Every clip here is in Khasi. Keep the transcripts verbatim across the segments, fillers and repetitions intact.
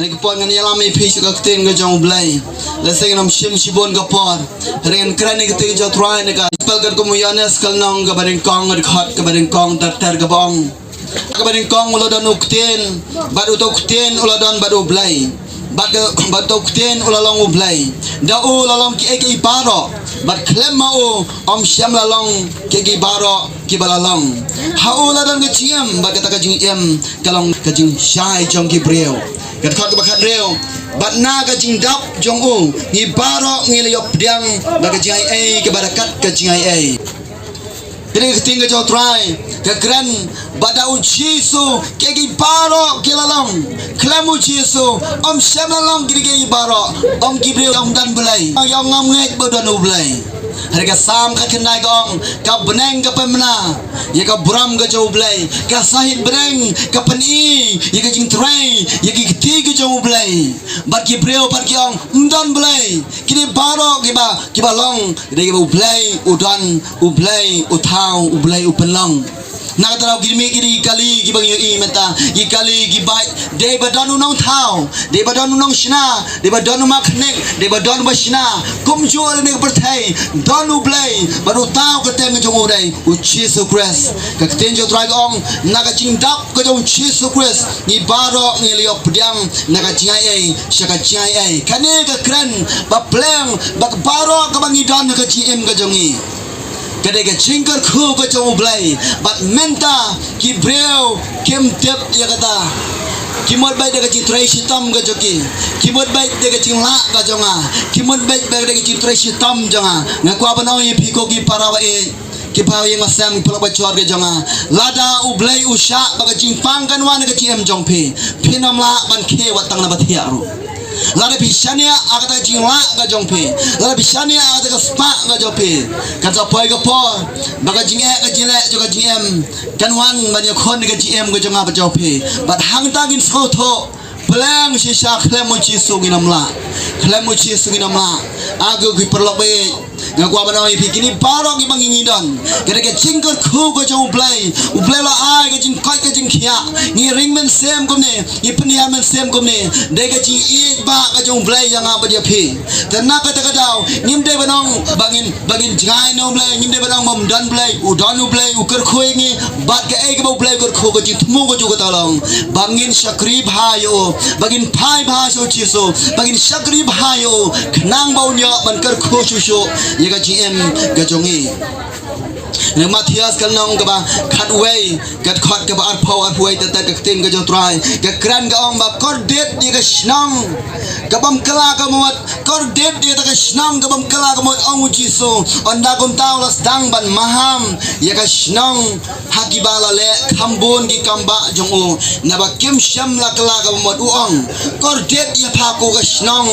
Ngi ka por ngan ïalam ïa phi sha ka ktien ka jong U Blei. Lehse ngin ym shim shibun ka por. Hynrei ngan kren ïa ka ktien jong U Trai na ka Gospel katkum u Ïoannis ka lynnong kaba nyngkong, ka dkhot kaba nyngkong, ter ter kaba ong. Kaba nyngkong u la don u ktien, bad uta u ktien u la don bad U Blei. Bad ka, bad uta u ktien u la long U Blei. Da u la long kiei kiei baroh, bad khlem ma u ym shym la long kiei kiei baroh kiba la long. Ha u la don ka jingim, bad kata ka jingim ka long ka jingshai jong ki briew. Ka dkhot kaba khathynriew, bad na ka jingdap jong u ngi baroh ngi la ïoh pdiang bad ka jingaiei kaba da kat ka jingaiei. Kane ka ktien ka jong U Trai ka kren ba da u Jisu kiei kiei baroh ki la long. Khlem u Jisu ym shym la long kiei kiei baroh. Ong ki briew ym don Blei, ym ngam ngeit ba don U Blei. Hynrei ka Salm ka khyndai ka ong, ka bneng ka pynbna ïa ka burom ka jong U Blei, ka sahit bneng ka pyni ïa ka jingtrei ïa ki kti ka jong U Blei. Bad ki briew pat ki ong, ym don Blei. Kine baroh kiba, kiba long, dei kiba U Blei u don, U Blei u thaw, U Blei u pynlong. Na kata daw kine ki dei ki kali kiba ngi ïohi mynta, ki kali ki bait, dei ba don u nongthaw, dei ba don u nongshna, dei ba don u makanik, dei ba don u bashna, kumjuh lane ka pyrthei, don U Blei, bad u thaw ka kyrteng jong u dei u Jisu Khrist. Ka ktien jong U Trai ka ong, na ka jingdap ka jong u Jisu Khrist ngi baroh ngi la ïoh pdiang na ka jingaiei sha ka jingaiei. Kane ka kren ba pleng ba baroh kaba ngi don ha ka jingim ka jong ngi, ka dei ka jingkyrkhu ka jong U Blei. Bad mynta ki briew kim tip ïa kata. Ki mut beit da ka jingtrei shitom ka jong ki. Ki mut beit da ka jinglah ka jong nga. Ki mut beit da ka jingtrei shitom jong nga. Nga kwah ban ong ïa phi ko ki para ba ïeit, ki para ïing ba sem, ki paralok ba jor ka jong nga, lada U Blei u shah ba ka jingpang kan wan ha ka jingim jong phi, phin ym lah ban khie wat tang na ba thiah ruh. Lada phi shaniah ha kata ka jinglah ka jong phi, lada phi shaniah ha kata ka spah ka jong phi, kan sa poi ka por ba ka jingeh ka jingleh jong ka jingim kan wan ban ïakhun ïa ka jingim ka jong nga bad jong phi. Bad hangta ngin sngewthuh, pleng shisha khlem u Jisu ngin ym lah. Khlem u Jisu ngin ym lah. Ko ki paralok ba ïeit, nga kwah ban ong ïa phi, kine baroh kiba ngi don, ka dei ka jingkyrkhu ka jong U Blei. U Blei u la ai ka jingkoit ka jingkhiah. Ngi ring mynsiem kumne, ngi pynïar mynsiem kumne, dei ka jingïeit ba ka jong U Blei ïa nga bad ïa phi. Te na kata ka daw ngim dei ban ong ba ngin, ba ngin jngai na U Blei, ngim dei ban ong ba ym don Blei. U don U Blei, u kyrkhu ïa ngi. Bad kaei kaba U Blei u kyrkhu, ka jingthmu ka jong u ka long ba ngin shakri bha ïa u, ba ngin phai bha sha u Jisu, ba ngin shakri bha ïa u, khnang ba un ïoh ban kyrkhu shuh shuh ïa ka jingim ka jong ngi. Na Mathaios ka lynnong kaba khatwei, ka dkhot kaba arphew, arphew wei, te te ka ktien ka jong U Trai ka kren ka ong ba kordit ïa ka shnong ka bym kylla ka mut. Kordit ïa kata ka shnong ka bym kylla ka mut, ong u Jisu. Ynda kumta u la sdang ban maham ïa ka shnong ha kiba la leh kham bun ki kam bah jong u, naba kim shym la kylla ka mut. U ong, kordit ïa pha ko ka shnong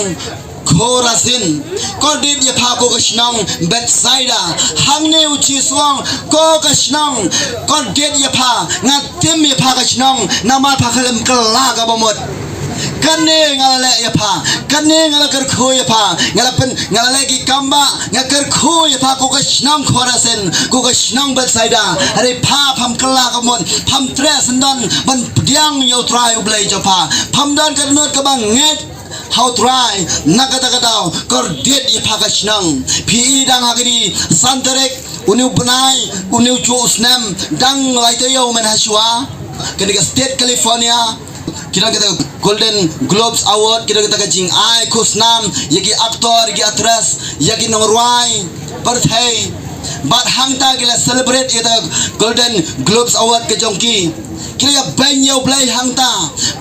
Khorasin, kordit ïa pha ko ka shnong Bethsaida. Hangne u Jisu u ong, ko ka shnong, kordit ïa pha, nga tim ïa pha ka shnong, namar pha khlem kylla kaba mut. Kane nga la leh ïa pha, kane nga la kyrkhu ïa pha, nga la pyn, nga la leh ki kam bah, nga kyrkhu ïa pha ko ka shnong Khorasin, ko ka shnong Bethsaida. Hynrei pha pham kylla ka mut, pham treh syndon ban pdiang ïa U Trai U Blei jong pha, pham don ka dohnud kaba ngeit ha U Trai. Na kata ka daw kordit ïa pha ka shnong. Phi i dang ha kine san tarik une u bnai, une u juh u snem, dang lai taïew mynhashuwa, kane ka state California, ki don kata Golden Globes Award, ki don kata ka jingai khusnam ïa ki actor, ïa ki actress, ïa ki nongrwai pyrthei. Bad hangta ki la celebrate ïa kata Golden Globes Award ka jong ki. Ki la ïa beiñ ïa U Blei hangta.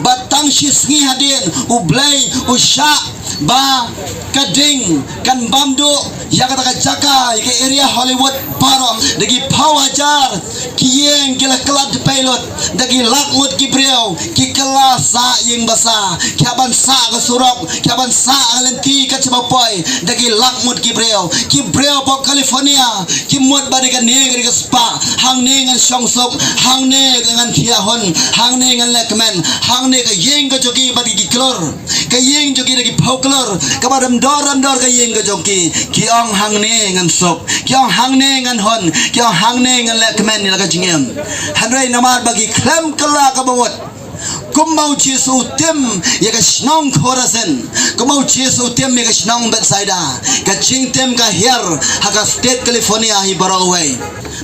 Bad tang shi sngi hadien U Blei u shah ba ka ding kan bam duh ïa kata ka jaka, ïa ka area Hollywood baroh. Da ki phew hajar ki ïing ki la kylla dpei lut, da ki lak ngut ki briew ki kylla sah ïing basa, ki hap ban sah ka surok, ki hap ban sah ka lynti kat shaba poi, da ki lak ngut ki briew. Ki briew hapoh California ki mut ba dei kane ka dei ka spah, hangne ngan shong suk, hangne ngan thiah hun, hangne ngan leh kmen, hangne ka ïing ka jong ki bad ki klur. Ka ïing jong ki da ki phew klur, kaba rem dor rem dor ka ïing ka jong ki. Ki ong hangne ngan suk, ki ong hangne ngan hun, ki ong hangne ngan leh kmen ïa la ka jingim. Hynrei namar ba ki khlem kylla kaba mut, Kumba u Jisu u tim ïa ka shnong Khorasin, kumba u Jisu u tim ïa ka shnong Bethsaida, ka jingtim ka hiar ha ka state California hi baroh kawei.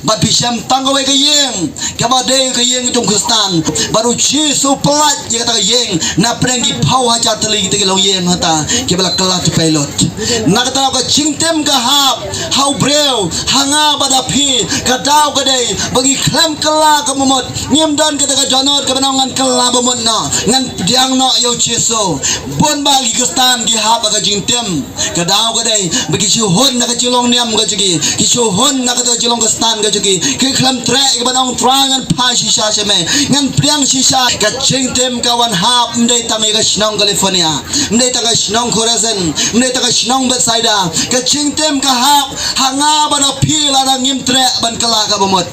Bad phi shem tang kawei ka ïing kaba dei ka ïing jong u Khristan, bad u Jisu u pyllait ïa kata ka ïing na pdeng ki phew hajar tylli kita ki longïing hangta kiba la kylla tpei lut. Na kata ka jingtim ka hap ha u briew, ha nga bad ha phi, ka daw ka dei ba ngi khlem kylla kaba mut. Ngim don kata ka dohnud kaba ong ngan kylla ba mut noh, ngan pdiang noh ïa u Jisu. Bun bah ki Khristan ki hap ha ka jingtim. Ka daw ka dei ba ki shu hun na ka jinglong niam ka jong ki, ki shu hun na kata ka jinglong Khristan ka jong ki. Ki khlem treh ïa ka ban ong, Trai, ngan phai shisha sha me, ngan pdiang shisha. Ka jingtim ka wan hap, ym dei tang ïa ka shnong California, ym dei tang ka shnong Khorasin, ym dei tang ka shnong Bethsaida. Ka jingtim ka hap ha nga bad ha phi lada ngim treh ban kylla kaba mut.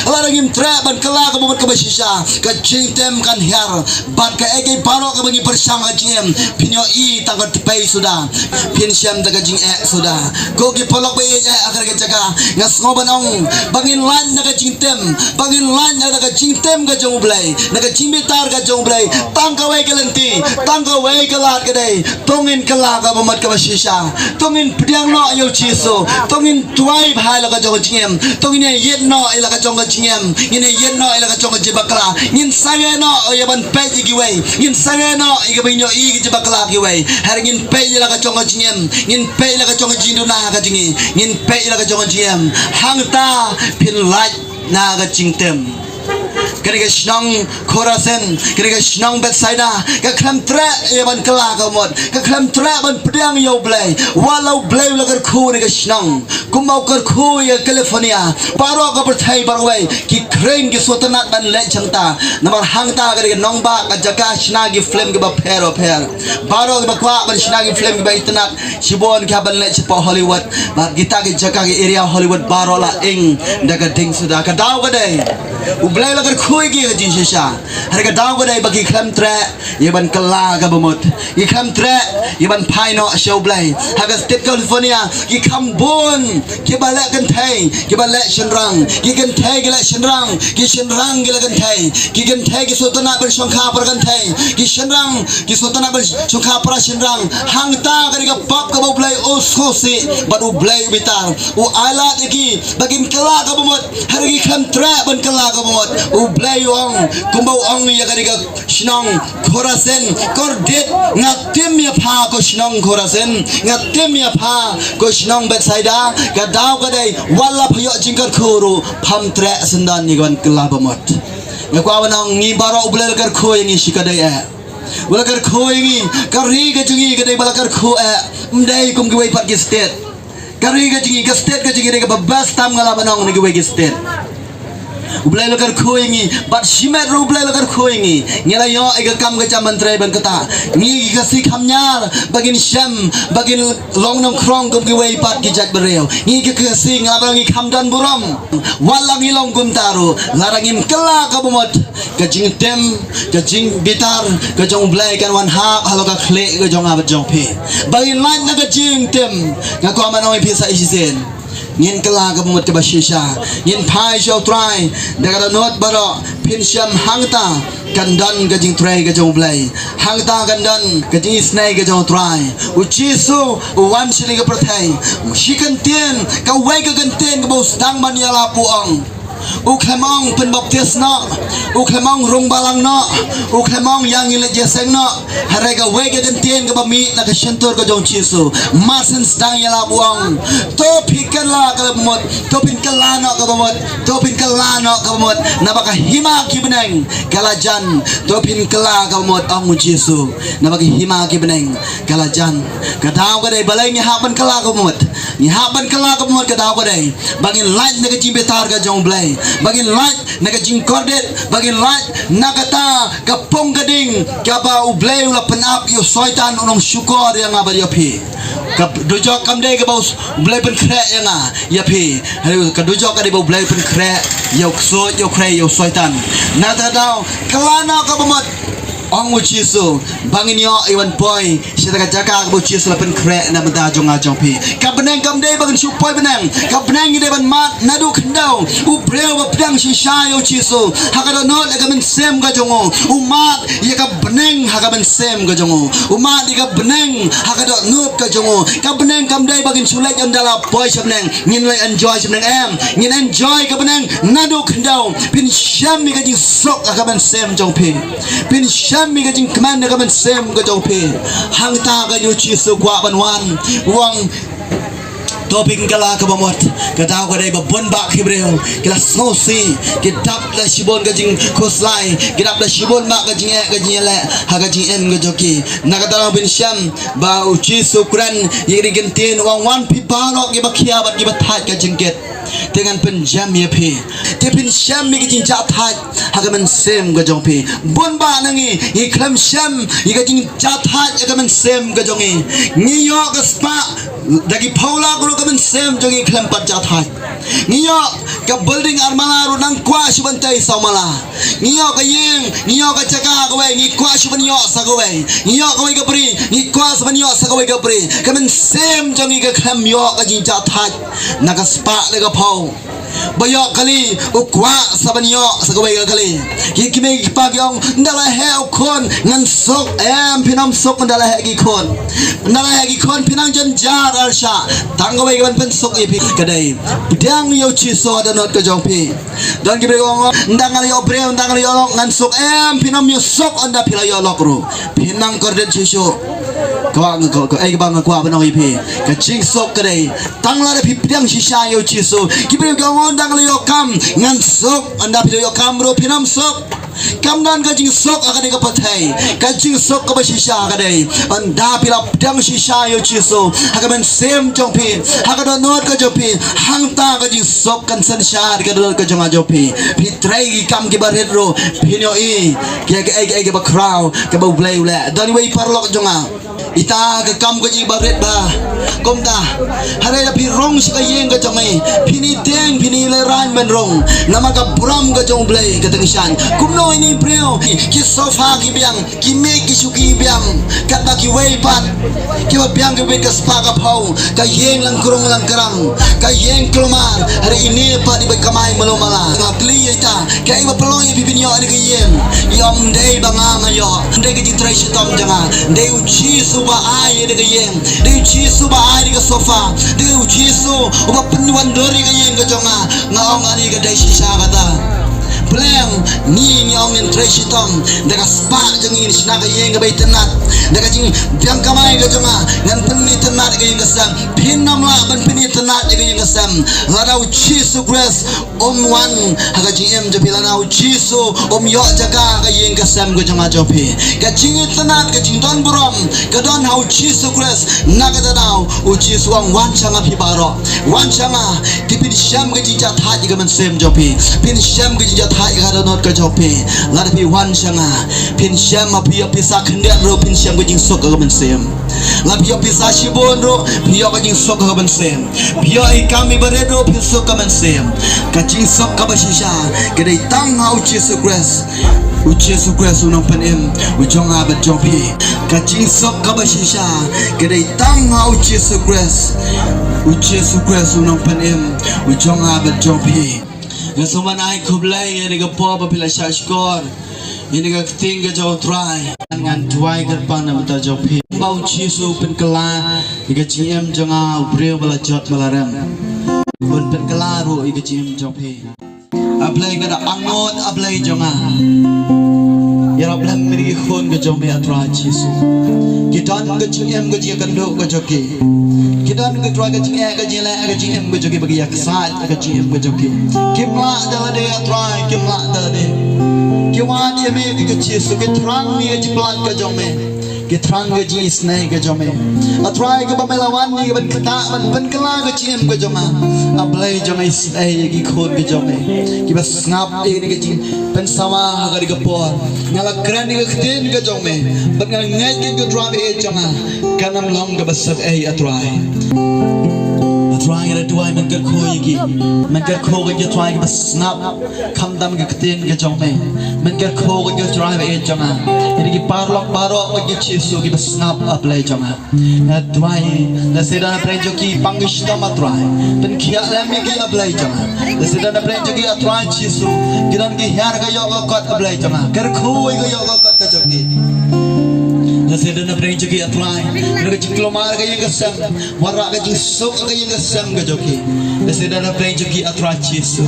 Lada ngim treh ban kylla kaba mut kaba shisha, ka jingtim kan hiar. Bad kaei kaei baroh kaba ngi pyrshang ha jingim, phin ïohi tang ka tpei suda, phin shem da ka jingeh suda. Ko ki paralok ba ïeit ha kane ka jaka, nga sngew ban ong ba ngin lait na ka jingtim, ba ngin lait na ka jingtim ka jong U Blei, na ka jingbitar ka jong U Blei. Tang kawei ka lynti, tang kawei ka lad ka dei, to ngin kylla kaba mut kaba shisha. To ngin pdiang noh ïa u Jisu. To ngin duwai bha ïa la ka jong ka jingim. To ngin ïa ïeit noh ïa la ka jong ka jingim. Ngin ïa ïeit noh ïa la ka jong ka jingbakla. Ngin sangeh noh ïa ban peit ïa kiwei. Ngin sangeh noh ïa ka ban ïohi ka jingbakla kiwei. Hynrei ngin peit ïa la ka jong ka jingim. Ngin peit ïa la ka jong ka jingduna ka jong ngi. Ngin peit ïa la ka jong ka jingim. Hangta phin lait na ka jingtim. Kane ka shnong Khorasin, kane ka shnong Bethsaida, ka khlem treh ïa ban kylla kaba mut, ka khlem treh ban pdiang ïa U Blei. Wat la U Blei u la kyrkhu ïa ka shnong, kumba u kyrkhu ïa California, baroh ka pyrthei baroh kawei ki khring ki sngewtynnat ban leit hangta. Namar hangta ka dei ka nongbah, ka jaka shna ki film kiba pher ba pher. Baroh kiba kwah ban shna ki film kiba itynnat, shibun ki hap ban leit shapoh Hollywood. Bad kita ki jaka ki area Hollywood baroh la ing da ka ding suda. Ka daw ka dei U Blei u la kyrkhu ïa ki ha ka jingshisha. Hynrei ka daw ka dei ba ki khlem treh ïa ban kylla kaba mut. Ki khlem treh ïa ban phai noh sha U Blei. Ha ka state California ki kham bun kiba leh kynthei, kiba leh shynrang. Ki kynthei ki leh shynrang, ki shynrang ki leh kynthei. Ki kynthei ki sngewtynnat ban shongkha para kynthei, ki shynrang ki sngewtynnat ban shongkha para shynrang. Hangta ka dei ka pop kaba U Blei u sngewsih bad U Blei u bitar. U ailad ïa ki ba kin kylla kaba mut, hynrei ki khlem treh ban kylla kaba mut. U Blei u ong, kumba u ong ïa ka dei ka shnong Khorasin, kordit, nga tim ïa pha ko shnong Khorasin, nga tim ïa pha ko shnong Bethsaida. Ka daw ka dei wat la pha ïoh jingkyrkhu ruh pham treh syndon ïa ka ban kylla ba mut. Nga kwah ban ong ngi baroh U Blei u la kyrkhu ïa ngi shi ka dei eh. U la kyrkhu ïa ngi, ka ri ka jong ngi ka dei ba la kyrkhu eh. Ym dei kum kiwei pat ki state. Ka ri ka jong ngi, ka state ka jong ngi dei kaba best tam nga lah ban ong na kiwei ki state. U Blei u la kyrkhu ïa ngi, bad shimet ruh U Blei u la kyrkhu ïa ngi. Ngi la ïoh ïa ka kam ka jam ban trei ban kata. Ngi ki Khasi kham ñiar ba ngin shem, ba ngin long nongkhrong kum kiwei pat ki jait briew. Ngi ki Khasi nga lah ban ong ngi kham don burom. Wat la ngi long kumta ruh, lada ngim kylla kaba mut, ka jingtim, ka jingbitar ka jong U Blei kan wan hap halor ka khlieh ka jong nga bad jong phi. Ba ngin lait na ka jingtim, nga kwah ban ong ïa phi sa shisien, ngin kylla kaba mut kaba shisha. Ngin phai sha U Trai da ka dohnud baroh, phin shem hangta kan don ka jingtrei ka jong U Blei. Hangta kan don ka jingisynei ka jong U Trai. U Jisu u wan sha kane ka pyrthei, shi kyntien, kawei ka kyntien kaba u sdang ban ïalap, u ong, u khlem ong pynbaptis noh, u khlem ong rung balang noh, u khlem ong ïa ngi leit ïaseng noh. Hynrei kawei ka kyntien kaba mih na ka shyntur ka jong U Jisu, mar shen sdang ïalap u ong, to phi kylla kaba mut, to phin kylla noh kaba mut, to phin kylla noh kaba mut, naba ka hima ki bneng ka la jan. To phin kylla kaba mut, ong U Jisu, naba ka hima ki bneng ka la jan. Ka daw ka dei balei ngi hap ban kylla kaba mut. Ngi hap ban kylla kaba mut, ka daw ka dei ba ngin lait na ka jingbitar ka jong U Blei, ba ngin lait na ka jingkordit, ba ngin lait na kata ka pung ka ding kaba U Blei u la pynap ïa u Soitan u nongshukor ïa nga bad ïa phi. Ka dujok kam dei kaba U Blei pynkhreh ïa nga ïa phi. Hynrei ka dujok ka dei ba U Blei pynkhreh ïa u ksuid, ïa u khrei, ïa u Soitan. Na kata ka daw, kylla noh kaba mut. Ong u Jisu, ba ngin ïoh ïa ban poi sha ka jaka kaba u Jisu la pynkhreh na bynta jong nga jong phi. Ka bneng kam dei ba ngin shu poi bneng. Ka bneng ngi dei ban mad naduh khyndew. U briew ba pdiang shisha ïa u Jisu ha ka dohnud ïa ka mynsiem ka jong u, u mad ïa ka bneng ha ka mynsiem ka jong u. U mad ïa ka bneng ha ka dohnud ka jong u. Ka bneng kam dei ba ngin shu leit ynda la poi sha bneng ngin leit enjoy sha bneng, em. Ngin enjoy ka bneng naduh khyndew. Phin shem ïa ka jingsuk ha ka mynsiem jong phi. Phin shem ïa ka jingkmen ha ka mynsiem ka jong phi. Hangta ka u Jisu u kwah ban wan. U ong, to phin kylla kaba mut. Kata ka dei ba bun bah ki briew ki la sngewsih, ki dap da shibun ka jingkhuslai, ki dap da shibun bah ka jingeh ka jingïaleh ha ka jingim ka jong ki. Na kata ka daw phin shem ba u Jisu u kren ïa ki ktien, u ong, wan phi baroh kiba khia bad kiba thait ka jingkit, te ngan pynshem ïa phi. Te phin shem ïa ka jingjahthait ha ka mynsiem ka jong phi. Bun bah na ngi ngi khlem shem ïa ka jingjahthait ha ka mynsiem ka jong ngi. Ngi ïoh ka spah da ki phew lak ruh, ka mynsiem jong ngi khlem pat jahthait. Ngi ïoh ka building ar mala ruh, nang kwah shu ban tei saw mala. Ngi ïoh ka ïing, ngi ïoh ka jaka kawei, ngi kwah shu ban ïoh sa kawei. Ngi ïoh kawei ka bri, ngi kwah shu ban ïoh sa kawei ka bri. Ka mynsiem jong ngi ka khlem ïoh ka jingjahthait na ka spah da ka phew. Ba ïoh kali, u kwah sa ban ïoh sa kawei ka kali. Ki kmie ki kpa ki ong, ynda la heh u khun ngan suk. Em, phin ym suk ynda la heh ki khun. Ynda la heh ki khun phin nang jynjar arshah. Tang kawei ka ban pynsuk ïa phi ka dei pdiang ïa u Jisu ha dohnud ka jong phi. Don ki briew ki ong, ynda nga la ïoh briew, ynda nga la ïoh lok ngan suk. Em, phin ym ïoh suk ynda phi la ïoh lok ruh. Phin nang kordit shisha. Kaba nga, ka, ka, eh, kaba nga kwah ban ong ïa phi, ka jingsuk ka dei tang lada phi pdiang shisha ïa u Jisu. Ki briew ki ong, ynda nga la ïoh kam ngan suk. Ynda phi la ïoh kam ruh phin ym suk. Kam don ka jingsuk ha kane ka pyrthei. Ka jingsuk kaba shisha ka dei ynda phi la pdiang shisha ïa u Jisu ha ka mynsiem jong phi, ha ka dohnud ka jong phi. Hangta ka jingsuk kan synshar ka dohnud ka jong nga jong phi. Phi trei ki kam kiba rit ruh phin ïohi ïa kaei kaei kaba khraw kaba U Blei u leh. Don iwei i paralok jong nga, ita ka kam ka jong i ba rit bha. Kumta, hynrei lada phi rung sha ka ïing ka jong i, phin ïa tieng, phin ïa lehraiñ ban rung. Namar ka burom ka jong U Blei ka tyngshaiñ. Kumno ine i briew, ki sofa ki biang, ki miej ki shuki ki biang, katba kiwei pat kiba biang ki bit ka spah ka phew, ka ïing lang krung lang krang, ka ïing kulmar. Hynrei ine pat iba kamai malu mala. Nga kylli ïa ita, kaei ba pynlong ïa phi phin ïoh ïa ka ïing? I ong, ym dei ba nga nga ïoh, ym dei ka jingtrei shitom jong nga, dei u Jisu ba ai ïa ka ïing, dei u Jisu ba ai ïa ka sofa, dei u Jisu uba pynwandur ïa ka ïing ka jong nga. Nga ong, ani ka dei shisha kata. Pleng ngi, ngi ong ngin trei shitom da ka spah jong ngi, ngin shna ka ïing kaba itynnad. Da ka jingbiang kamai ka jong nga ngan pynitynnad ïa ka ïing ka sem. Phin ym lah ban pynitynnad ïa ka ïing ka sem lada u Jisu Khrist um wan ha ka jingim jong phi, lada u Jisu um ïoh jaka ha ka ïing ka sem ka jong nga jong phi. Ka jingitynnad, ka jingdon burom ka don ha u Jisu Khrist. Na kata ka daw u Jisu u ong, wan sha nga phi baroh, wan sha nga. Te phin shem ka jingjahthait ïa ka mynsiem jong phi, phin shem ka jingjahthait ïa ka dohnud ka jong phi. Lada phi wan sha nga, phin shem, haba phi ïoh pisa khyndiat ruh phin shem ka jingsuk ha ka mynsiem. Lada phi ïoh pisa shibun ruh phi ïoh ka jingsuk ha ka mynsiem. Phi ïoh i kam iba rit ruh phin suk ha ka mynsiem. Ka jingsuk kaba shisha ka dei tang ha u Jisu Khrist. U Jisu Khrist u nongpynim u jong nga bad jong phi. Ka jingsuk kaba shisha ka dei tang ha u Jisu Khrist. U Jisu Khrist u nongpynim u jong nga bad jong phi. Nga sngewbha ban ai khublei ïa kane ka por ba phi la shahshkor ïa kane ka ktien ka jong u Trai. Ngan duwai kyrpang na ka bynta jong phi ba u Jisu un pynkylla ïa ka jingim jong nga, u briew ba la jot ba la rem. Un pynkylla ruh ïa ka jingim jong phi. A Blei, nga da angnud, a Blei jong nga, ïarap lem ïa ki khun ka jong me, a Trai Jisu. Ki don ka jingim ka jingïakynduh ka jong ki. Ki don, a Trai, ka jingeh ka jingleh ka jingim ka jong ki, ba ki ïaksaid ka jingim ka jong ki. Kim lah da lade, a Trai, kim lah da lade. Ki wad ïa me, ki, ka Jisu, ki thrang ïa ka jingpynlait ka jong me. Ki thrang ka jingisynei ka jong me. A Trai, kaba me la wan ïa ka ban ktah ban pynkylla ka jingim ka jong nga. A Blei jong nga, isynei ïa ki khun ka jong me kiba sngap ïa kane ka jingpynsawa ha kane ka por. Nga la kren ïa ka ktien ka jong me bad nga ngeit ïa ka, Trai, ba ïeit jong nga kan ym long kaba syrei, a Trai. Trai, nga duwai men kyrkhu ïa ki. Men kyrkhu ïa ki Trai kiba sngap khamtam ka ktien ka jong me. Men kyrkhu ïa ki Trai ba ïeit jong nga. Ïa ki paralok baroh ba ki Jisu kiba sngap, A Blei jong nga. Nga duwai, lada sdang na pdeng jong ki pang ki shitom, A Trai, pynkhiah lem ïa ki, A Blei jong nga. Lada sdang na pdeng jong ki, A Trai Jisu, ki don ki hiar ka ïoh ka kot, A Blei jong nga. Kyrkhu ïa ka ïoh ka kot ka jong ki. Lada sdang na pdeng jong ki, A Trai, ki don ka jingkulmar ka ïing ka sem, wanrah ka jingsuk ka ïing ka sem ka jong ki. Lada sdang na pdeng jong ki, A Trai Jisu,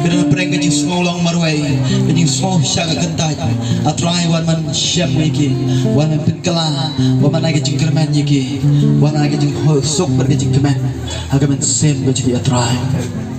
ki don na pdeng ka jingsngew long marwei, ka jingsngew shah ka kyntait, A Trai, wan men shem ïa ki, wan men pynkylla, wan men ai ka jingkyrmen ïa ki, wan ai ka jingsuk bad ka jingkmen ha ka mynsiem ka jong ki, A Trai.